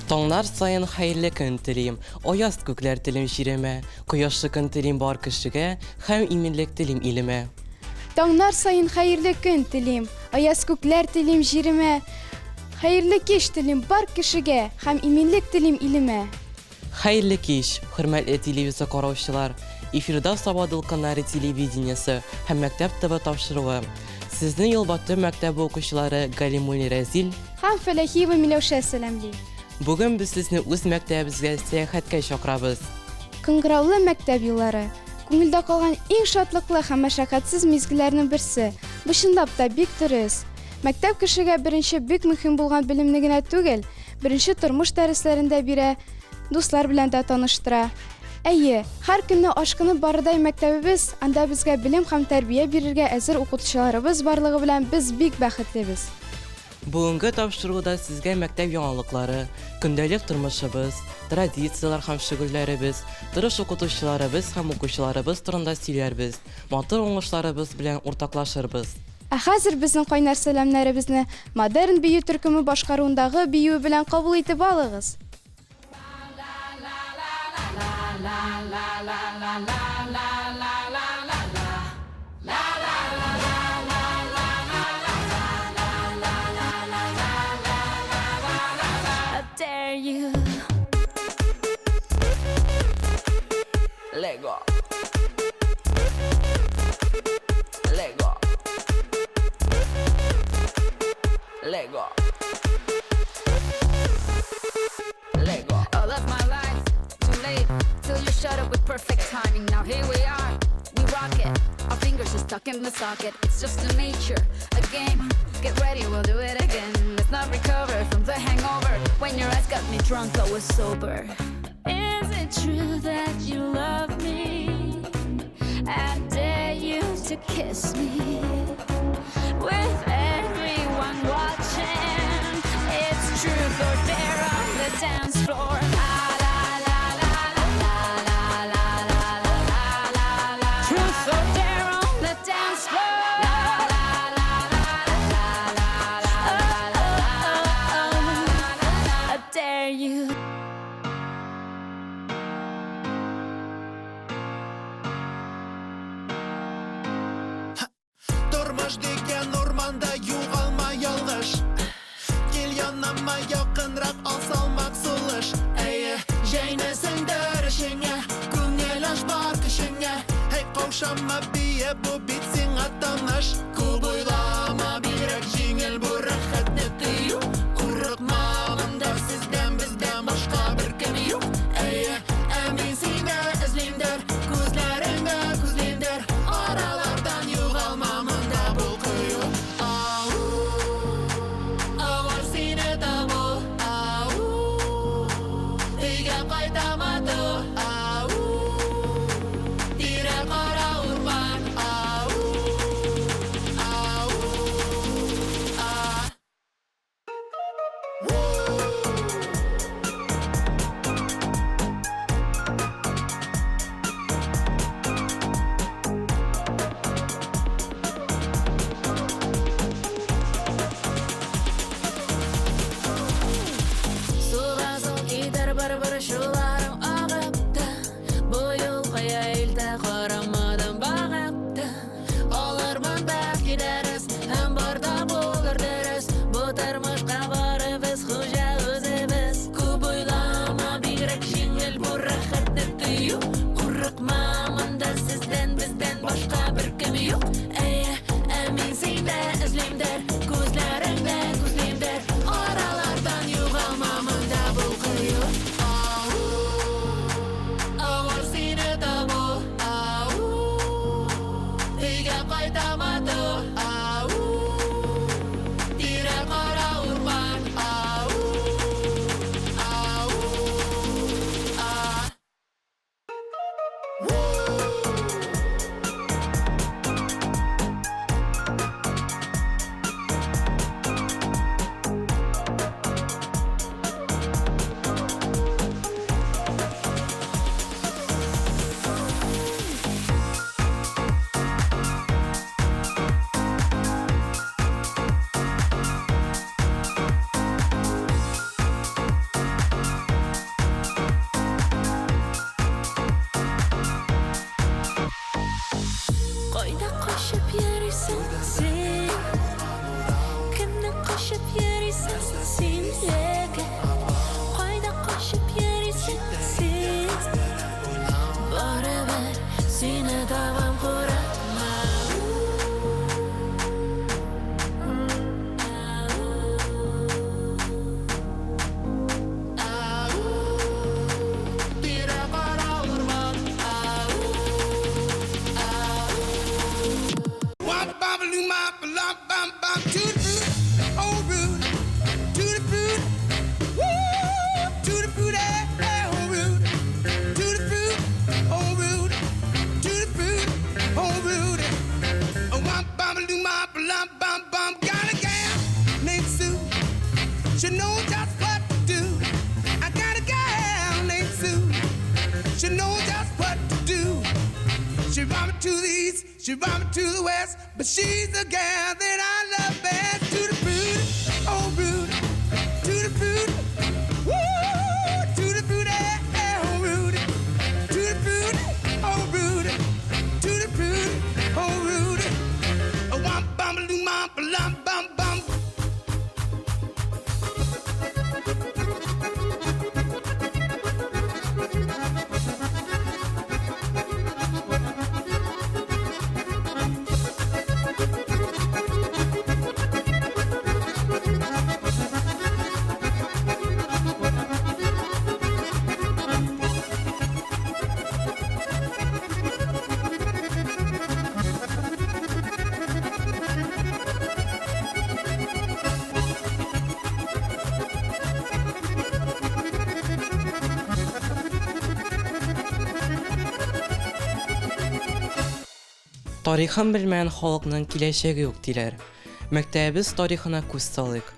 Таңнар саен хәерле көн телим, Аяз күкләр телим җиремә, Кояшлы көн телим бар кешегә Һәм иминлек телим илемә. Таңнар саен хәерле көн телим, Аяз күкләр телим җиремә, Хәерле кич телим бар кешегә Һәм иминлек телим илемә. Хәерле кич, хөрмәтле телевизор караучылар! Эфирда Саба дулкыннары телевидениесе һәм Мәктәп ТВ тапшыруы. Сезне Юлбаты мәктәбе укучылары Галимуллин Рәзил һәм Фәләхиева Миләүшә сәламли. Бүген без сезне үз мәктәбебезгә сәяхәткә чакырабыз. Кыңгыраулы мәктәп еллары, күңелдә калган иң шатлыклы һәм мәшәкатьсез мизгелләрнең берсе. Бу чынлап та бик дөрес. Мәктәп кешегә беренче бик мөһим булган белемне генә түгел, беренче тормыш дәресләрен дә бирә, дуслар белән дә таныштыра. Әйе, һәр көнне ашкынып барырдай мәктәбебез, анда безгә белем һәм тәрбия бирергә әзер укытучыларыбыз барлыгы белән без бик бәхетлебез. Бүгенге тапшыруда сезгә мәктәп яңалыклары, көндәлек тормышыбыз, традицияләр һәм шөгыльләребез, тырыш укытучыларыбыз һәм укучыларыбыз турында сөйләрбез, матур уңышларыбыз белән уртаклашырбыз. Ә хәзер безнең кайнар сәламнәребезне Модерн бию төркеме башкаруындагы биюе белән кабул итеп алыгыз! Lego. Lego. Lego. Lego. All of my life, too late till you shut up with perfect timing. Now here we are, we rock it. Our fingers are stuck in the socket. It's just a nature, a game. Get ready, we'll do it again. Let's not recover from the hangover. When your eyes got me drunk, I was sober. Is it true that you love me? I dare you to kiss me with everyone watching. It's truth or dare on the dance floor. La la la la la la la la la la la la. Truth or dare on the dance floor. La la la la la la la la la la. I dare you. Тормыш дигән урманда югалма ялгыш. Кил яныма якынрак ал салмак сулыш. Әйе, җәйне сеңдер эчеңә, күңел аш бар көчеңә. Һәй, каушама бие, бу бит сиңа таныш. Күп уйлама, бигрәк җиңел бу рәхәтне тою. Курыкма, монда сездән бездән башка беркем юк. Әйе, ә мин сине эзлимдер, күзләреңә күзлимдер. Аралардан югалма, монда бул кыю. Ау, авыр сине табу. Ау, өйгә кайтам ату. Ау, тирә кара урман. Ау, ау. She brought me to the west, but she's the gal that I love best. To the fruit, oh Rudy, to the fruit, woo, to the fruit, oh Rudy, to the fruit, oh Rudy, to the fruit, oh Rudy. Oh, womp bum loo mom lum bum bum. Тарихын белмәгән халыкның киләчәге юк, диләр. Мәктәбебез тарихына күз салыйк.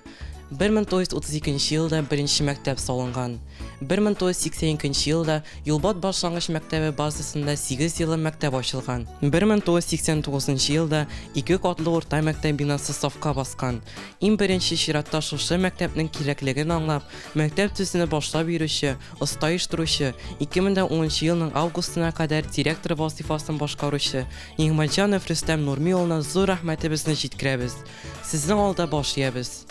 1932 елда беренче мәктәп салынган. 1982 елда Юлбат башлангыч мәктәбе базасында 8 еллы мәктәп ачылган. 1989 елда ике катлы урта мәктәп бинасы сафка баскан. Иң беренче чиратта шушы мәктәпнең кирәклеген аңлап, мәктәп төзүне башлап йөрүче, оста оештыручы, 2010 елның августына кадәр директор вазыйфасын башкаручы Нигъмәтҗанов Рөстәм Нурми улына зур рәхмәтебезне җиткерәбез. Сезнең алда баш иябез.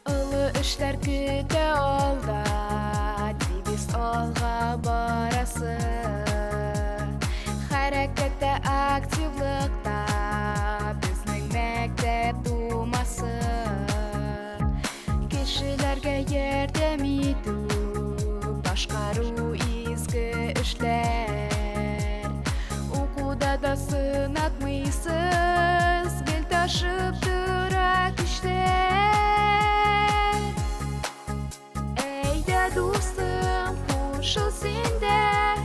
Олы эшләр көтә алда, тигез алга барасы. Хәрәкәттә, активлыкта безнең мәктәп тумасы. Кешеләргә ярдәм итү, башкару изге эшләр. Укуда да сынатмыйсыз, гел ташып тора көчләр. Әйдә, дустым, кушыл син дә,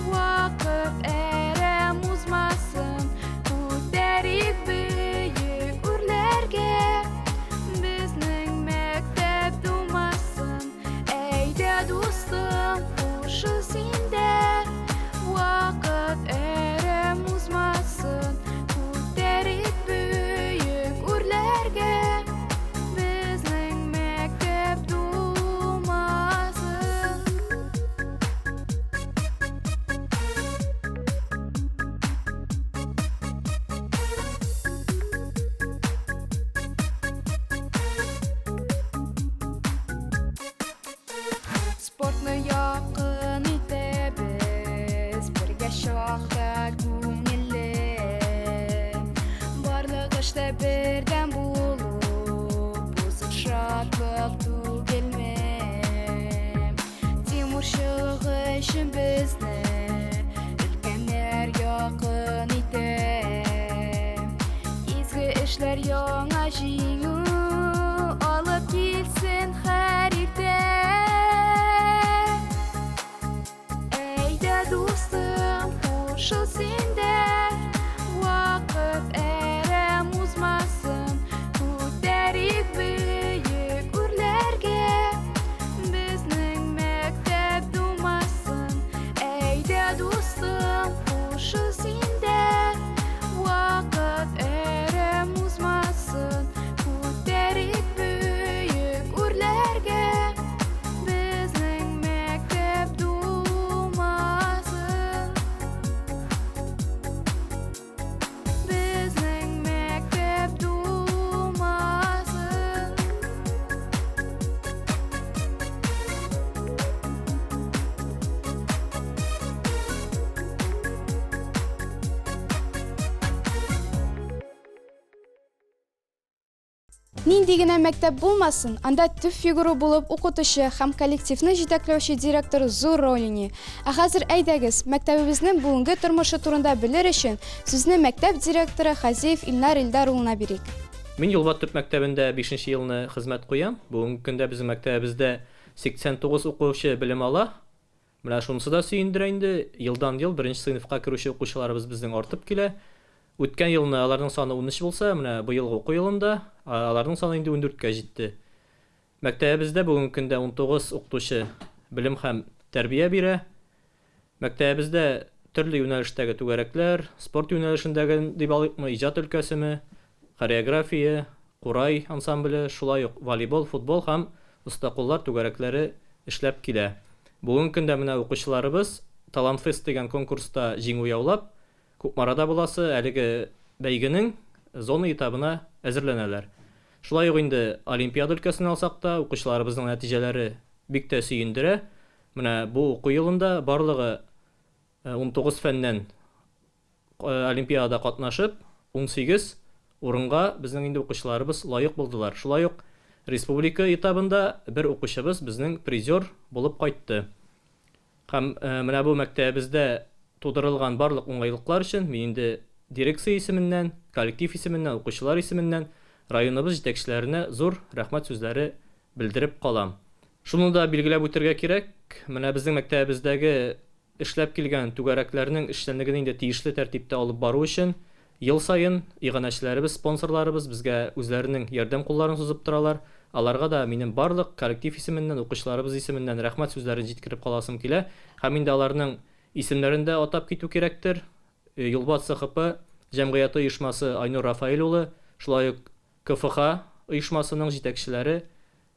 вакыт әрәм узмасын. Күтәрик бөек үрләргә, безнең мәктәп тумасын. Әйдә, дустым, кушыл син дә, вакыт әрәм узмасын. Күтәрик бөек үрләргә, безнең мәктәп тумасын. Спортны якын итәбез, бергә чакта күңелле. Барлык эштә бердәм булу, бу зур шатлык түгелме? Тимурчылык өчен безне өлкәннәр якын итә. Изге эшләр яңа җиңү алып килсен һәр иртә. кушыл син дә. Вакыт әрәм узмасын, күтәрик бөек үрләргә. Безнең мәктәп думасын, әйдә дустым, кушыл син дә. Вакыт әрәм узмасын, күтәрик бөек үрләргә. Безнең мәктәп думасын. Безнең мәктәп думасын. Нинди генә мәктәп булмасын, анда төп фигура булып укытучы һәм коллективны җитәкләүче директор зур роль уйный. Ә хәзер әйдәгез, мәктәбебезнең бүгенге тормышы турында белер өчен сүзне мәктәп директоры Хазиев Илнар Илдар улына бирик. Мин Юлбат төп мәктәбендә бишенче елны хезмәт куям. Бүгенге көндә безнең мәктәбебездә 89 укучы белем ала. Менә шунысы да сөендерә инде, елдан-ел беренче сыйныфка керүче укучыларыбыз безнең артып килә. Үткән елны аларның саны 13 булса, менә быелгы уку елында аларның саны инде 14кә җитте. Мәктәбебездә бүгенге көндә 19 укытучы белем һәм тәрбия бирә. Мәктәбебездә төрле юнәлештәге түгәрәкләр, спорт юнәлешендәге дип алыйкмы, иҗат өлкәсеме, хореография, курай ансамбле, шулай ук волейбол, футбол һәм оста куллар түгәрәкләре эшләп килә. Бүгенге көндә менә укучыларыбыз Талантфест дигән конкурста җиңү яулап, Кукмарада буласы әлеге бәйгенең зона этабына әзерләнәләр. Шулай ук инде олимпиада өлкәсен алсак та, укучыларыбызның нәтиҗәләре бик тә сөендерә. Менә бу уку елында барлыгы 19 фәннән олимпиадада катнашып, 18 урынга безнең инде укучыларыбыз лаек булдылар. Шулай ук республика этабында бер укучыбыз безнең призер булып кайтты. Һәм менә бу мәктәбебездә тудырылган барлык уңайлыклар өчен мин инде дирекция исеменнән, коллектив исеменнән, укучылар исеменнән районыбыз җитәкчеләренә зур рәхмәт сүзләре белдереп калам. Шуны да билгеләп үтергә кирәк, менә безнең мәктәбебездәге эшләп килгән түгәрәкләрнең эшчәнлеген инде тиешле тәртиптә алып бару өчен ел саен иганәчеләребез, спонсорларыбыз безгә үзләренең ярдәм кулларын сузып торалар. Аларга да минем барлык коллектив исеменнән, укучыларыбыз исеменнән рәхмәт сүзләрен җиткереп каласым килә. Һәм инде аларның исемнәрен дә атап китү кирәктер. Юлбат СХП җәмгыяте оешмасы Айнур Рафаэль улы, шулай ук КФХ оешмасының җитәкчеләре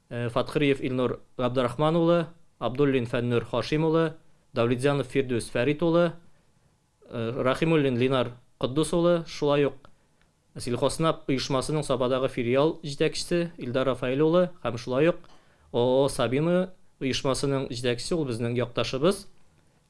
Фатхриев Илнур Габдрахман улы, Абдуллин Фәннүр Хашим улы, Давлетзянов Фирдүс Фәрит улы, Рахимуллин Линар Котдус улы, шулай ук Сельхознаб оешмасының Сабадагы филиал җитәкчесе Илдар Рафаэль улы һәм шулай ук ООО Сабина оешмасының җитәкчесе, ул безнең якташыбыз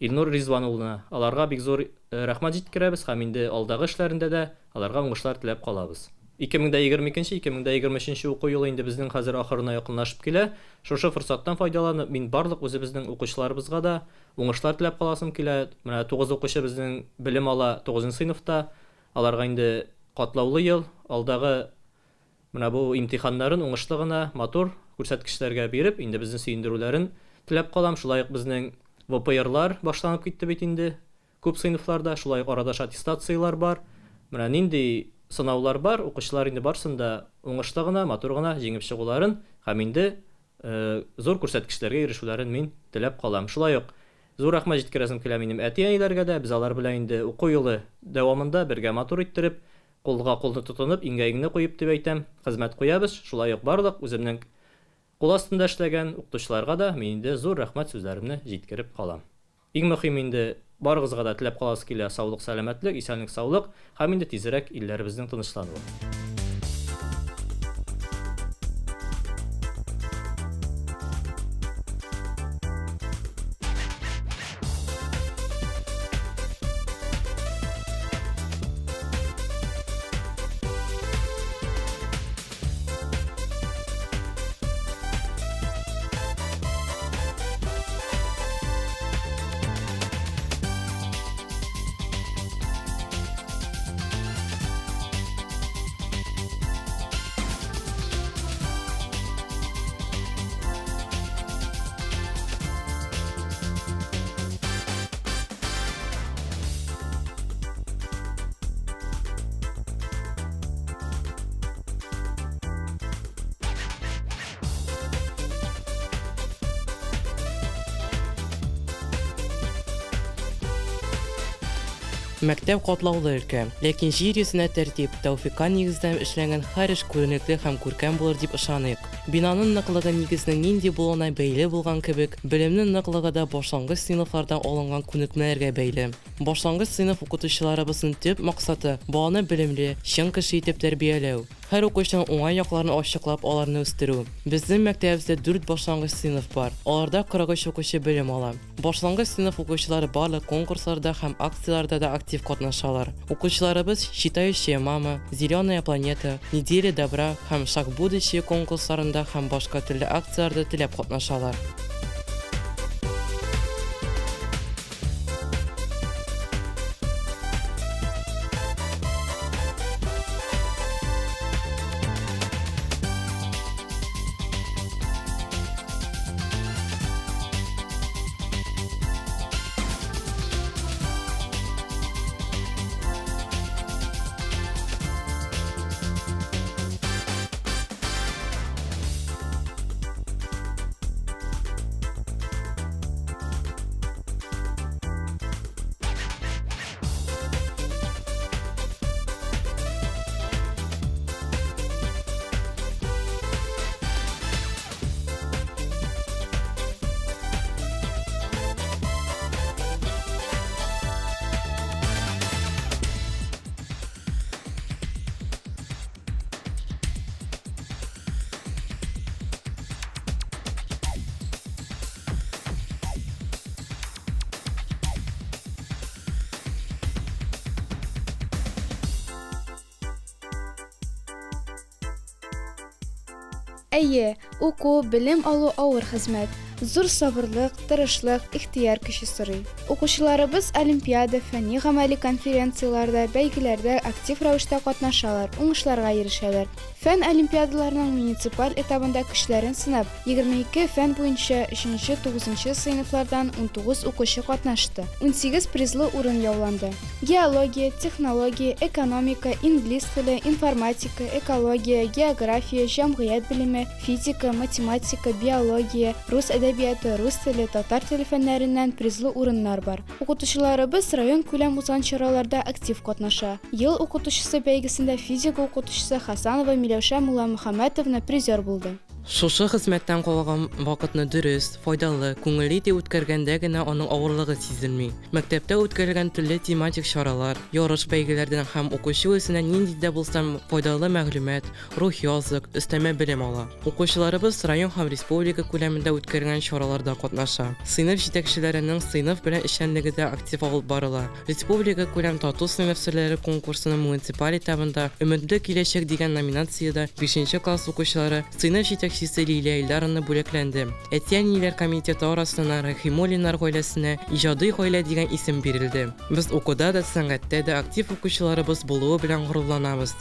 Илнур Ризван улына. Аларга бик зур рәхмәт җиткерәбез һәм инде алдагы эшләрендә дә аларга уңышлар теләп калабыз. 2022, 2023 уку елы инде безнең хәзер ахырына якынлашып килә. Шушы форсаттан файдаланып, мин барлык үзебезнең укучыларыбызга да уңышлар теләп каласым килә. Менә 9 укучы безнең белем ала тугызынчы сыйныфта. Аларга инде катлаулы ел, алдагы Менә бу имтиханнарын уңышлы гына, матур күрсәткечләргә биреп, инде безне сөендерүләрен теләп калам. Шулай ук безнең ВПРлар башланып китте бит инде күп сыйныфларда, шулай ук арадаш аттестацияләр бар. Менә нинди сынаулар бар, укучылар инде барысын да уңышлы гына, матур гына җиңеп чыгуларын һәм инде зур күрсәткечләргә ирешүләрен мин теләп калам. Шулай ук зур рәхмәт җиткерәсем килә минем әти-әниләргә дә, без алар белән инде уку елы дәвамында бергә матур иттереп, Кулга кулны тотынып, иңгә иңне куеп дип әйтәм, хезмәт куябыз, шулай ук барлык үземнең кул астында эшләгән укытучыларга да мин инде зур рәхмәт сүзләремне җиткереп калам. Иң мөхиме инде, барыгызга да теләп каласы килә саулык-сәламәтлек, исәнлек-саулык һәм инде тизрәк илләребезнең тынычлануы. Мәктәп катлаулы өлкә. Ләкин җир йөзенә тәртип, тәүфыйкка нигезләнеп эшләнгән һәр эш күренекле һәм күркәм булыр дип ышаныйк. Бинаның ныклыгы нигезнең нинди булуына бәйле булган кебек, белемнең ныклыгы да башлангыч сыйныфлардан алынган күнекмәләргә бәйле. Башлангыч сыйныф укытучыларыбызның төп максаты, баланы белемле, чын кеше итеп тәрбияләү. Һәр укучының уңай якларын ачыклап, аларны үстерү. Безнең мәктәбебездә дүрт башлангыч сыйныф бар. Аларда 43 укучы белем ала. Башлангыч сыйныф укучылары барлык конкурсларда һәм акцияләрдә дә актив катнашалар. Укучыларыбыз Читающая мама, Зеленая планета, Неделя добра һәм Шаг в будущее конкурсларында һәм башка төрле акцияләрдә теләп катнашалар. Әйе, уку, белем алу авыр хезмәт. Зур сабырлык, тырышлык, ихтыяр көче сорый. Укучыларыбыз олимпиада, фәнни-гамәли конференцияләрдә, бәйгеләрдә актив рәвештә катнашалар, уңышларга ирешәләр. Фән олимпиадаларының муниципаль этабында көчләрен сынап, 22 фән буенча өченче-тугызынчы сыйныфлардан 19 укучы катнашты, 18 призлы урын яуланды. Геология, технология, экономика, инглиз теле, информатика, экология, география, җәмгыять белеме, физика, математика, биология, рус әдәбияты, рус теле, татар теле фәннәреннән призлы урыннар бар. Укытучыларыбыз районкүләм узган чараларда актив катнаша. Ел укытучысы бәйгесендә физика укытучысы Хасанова Миләүшә Мулламөхәммәтовна призер булды. Шушы хезмәттән калган вакытны дөрес, файдалы, күңелле итеп үткәргәндә генә аның авырлыгы сизелми. Мәктәптә үткәрелгән төрле тематик чаралар, ярыш-бәйгеләрдән һәм укучы үзенә нинди дә булса файдалы мәгълүмат, рухи азык, өстәмә белем ала. Укучыларыбыз район һәм республика күләмендә үткәрелгән чараларда катнаша. Сыйныф җитәкчеләренең сыйныф белән эшчәнлеге дә актив алып барыла. Республикакүләм Тату сыйныф серләре конкурсының муниципаль этабында Өметле киләчәк дигән номинациядә бишенче класс укучылары сыйныф җитәкчесе Лилия Илдаровна бүләкләнде. Әти-әниләр комитеты арасыннан Рәхимуллиннар гаиләсенә Иҗади гаилә дигән исем бирелде. Без укуда да, сәнгатьтә дә актив укучыларыбыз булуы белән горурланабыз.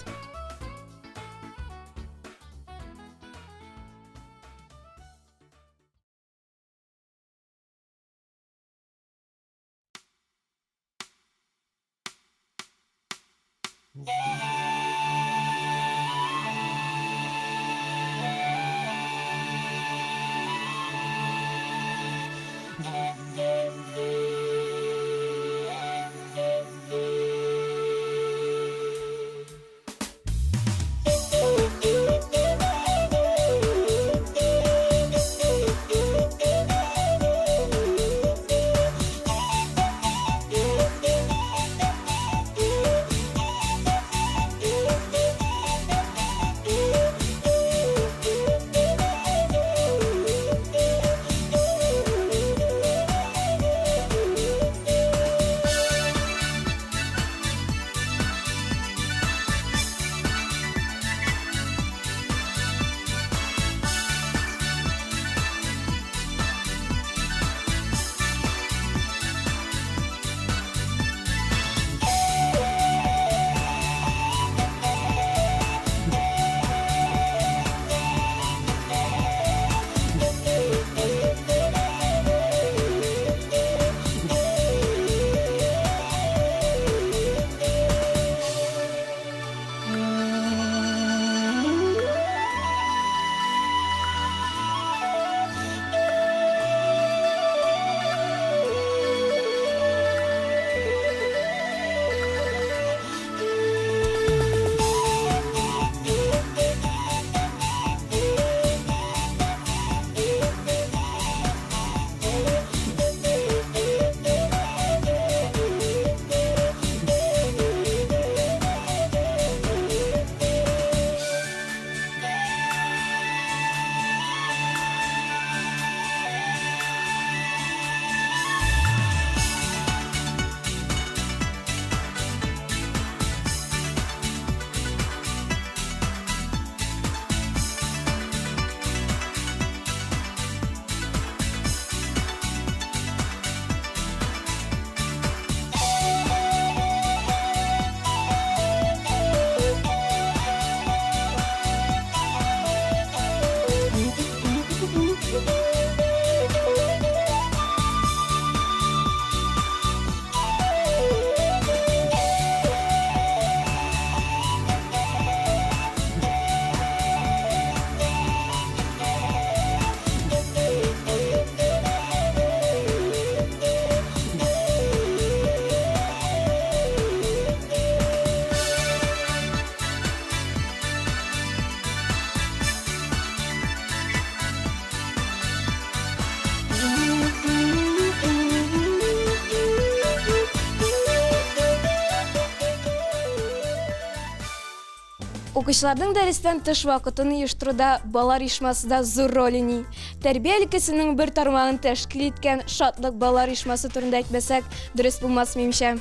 Укучыларның дәрестән тыш вакытын оештыруда балалар оешмасы да зур роль уйный. Тәрбия өлкәсенең бер тармагын тәшкил иткән Шатлык балалар оешмасы турында әйтмәсәк, дөрес булмас, минемчә.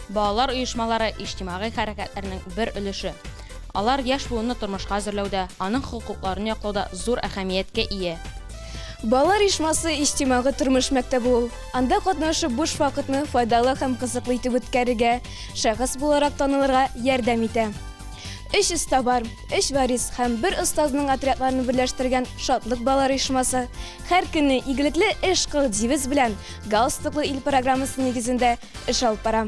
Балалар оешмалары иҗтимагый хәрәкәтләрнең бер өлеше. Алар яшь буынны тормышка әзерләүдә, аның хокукларын яклауда зур әһәмияткә ия. Балалар оешмасы иҗтимагый тормыш мәктәбе ул. Анда катнашып буш вакытны файдалы һәм кызыклы итеп үткәрергә, шәхес буларак танылырга ярдәм итә. Өч оста бар, өч варис һәм бер остазның отрядларын берләштергән Шатлык балалар оешмасы һәр көнне Игелекле эш кыл девиз белән Галстуклы ил программасы нигезендә эш алып бара.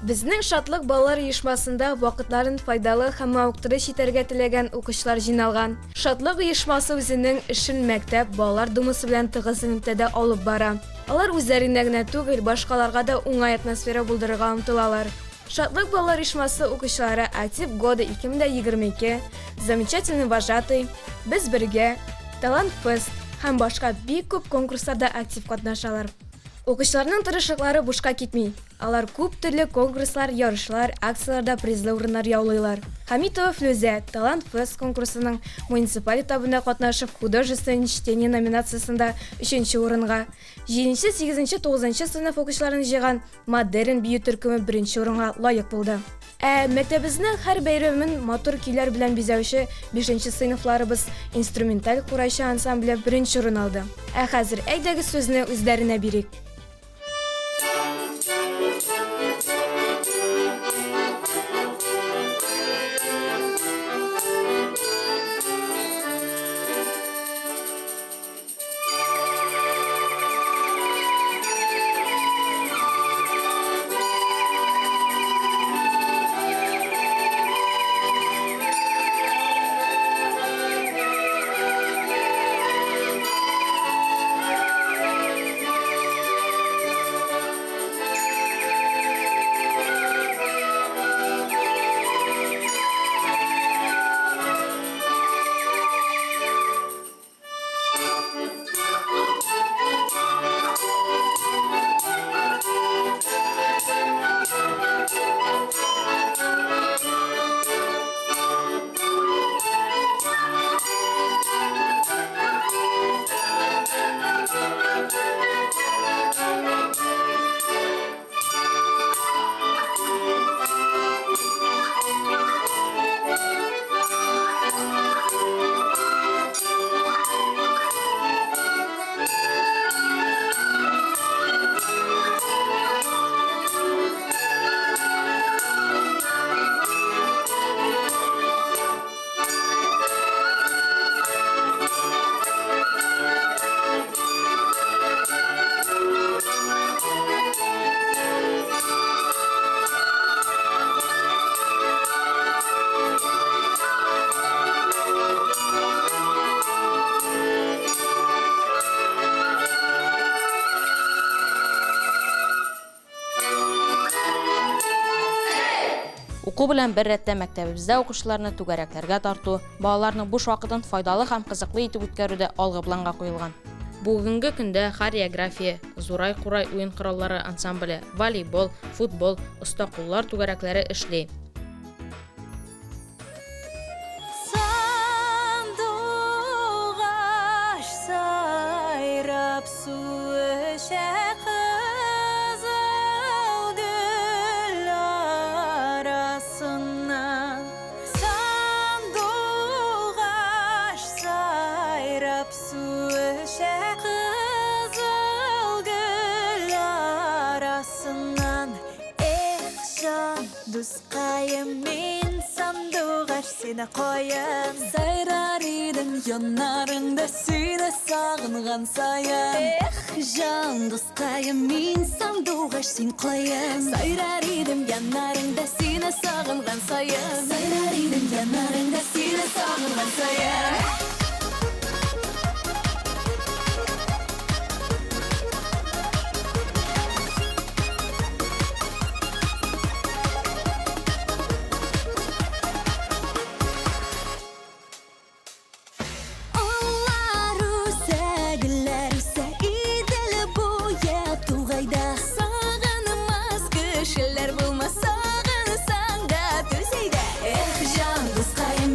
Безнең Шатлык балалар оешмасында вакытларын файдалы һәм мавыктыргыч итәргә теләгән укучылар җыйналган. Шатлык оешмасы үзенең эшен мәктәп, балалар думасы белән тыгыз элемтәдә алып бара. Алар үзләренә генә түгел, башкаларга да уңай атмосфера булдырырга омтылалар. Шатлык балалар оешмасы укучылары Актив года 2022, Замечательный вожатый, Без бергә, Талант фест һәм башка бик күп конкурсларда актив катнашалар. Укучыларның тырышлыклары бушка китми. Алар күп төрле конкурслар, ярышлар, акцияләрдә призлы урыннар яулыйлар. Хәмитова Флүзә, Талант фест конкурсының муниципаль этабында катнашып, Художественное чтение номинациясендә өченче урынга, җиденче, сигезенче, тугызынчы сыйныф укучыларын җыйган Модерн бию төркеме беренче урынга лаек булды. Ә мәктәбебезнең һәр бәйрәмен матур көйләр белән бизәүче бишенче сыйныфларыбыз инструменталь курайчы ансамбле беренче урын алды. Ә хәзер әйдәгез сүзне үзләренә бирик. Уку белән бер рәттән мәктәбебездә укучыларны түгәрәкләргә тарту, балаларның буш вакытын файдалы һәм кызыклы итеп үткәрү дә алгы планга куелган. Бүгенге көндә хореография, Зурай курай уен кораллары ансамбле, волейбол, футбол, оста куллар түгәрәкләре эшли. Сандугач сайрап су эчә кызыл гөл арасыннан. Сандугач сайрап су эчә кызыл гөл арасыннан. Эх, җан дускаем, мин сандугач сине каен. Сайрар идем яннарыңда сине сагынган саен. Эх, җан дускаем, мин сандугач син каен. Сайрар идем яннарыңда сине сагынган саен. Сайрар идем яннарыңда сине сагынган саен. Аллар үсә, гөлләр үсә, Идел буе тугайда. Сагынмас кешеләр булмас, сагынсаң да түз әйдә. Эх, җан дускаем,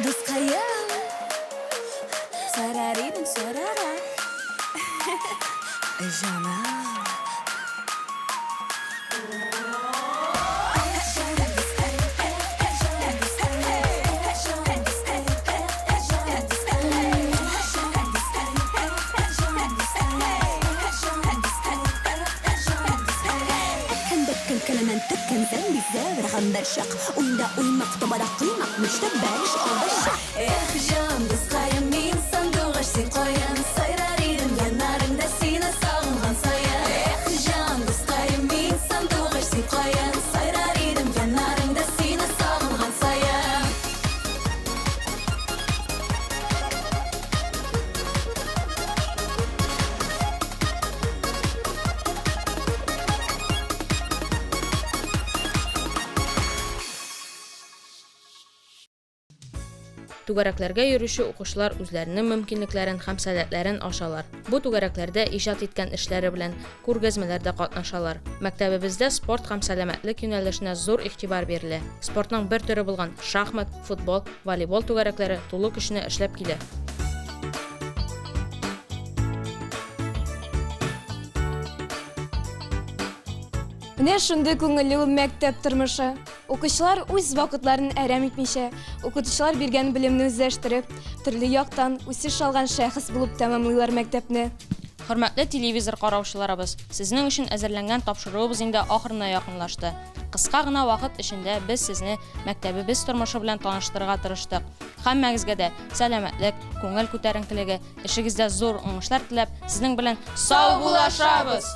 Дускаем, сарар идем, сарара. Җаным. Эх, җан, дускаем, мин сандугач, син каян? Сайрар идем яннарыңда сине сагынган саен. Эх, җан, дускаем, мин сандугач, син каян? Сайрар идем яннарыңда сине сагынган саен. Түгәрәкләргә йөрүче укучылар үзләренең мөмкинлекләрен һәм сәләтләрен ачалар. Бу түгәрәкләрдә иҗат иткән эшләре белән күргәзмәләрдә катнашалар. Мәктәбебездә спорт һәм сәламәтлек юнәлешенә зур игътибар бирелә. Спортның бер төре булган шахмат, футбол, волейбол түгәрәкләре тулы көченә эшләп килә. Менә шундый күңелле ул мәктәп тормышы. Укучылар үз вакытларын әрәм итмичә, укытучылар биргән белемне үзләштереп, төрле яктан үсеш алган шәхес булып тәмамлыйлар мәктәпне. Хөрмәтле телевизор караучыларыбыз, сезнең өчен әзерләнгән тапшыруыбыз инде ахырына якынлашты. Кыска гына вакыт эчендә без сезне мәктәбебез тормышы белән таныштырырга тырыштык. Һәммәгезгә дә сәламәтлек, күңел күтәренкелеге, эшегездә зур уңышлар теләп, сезнең белән саубуллашабыз!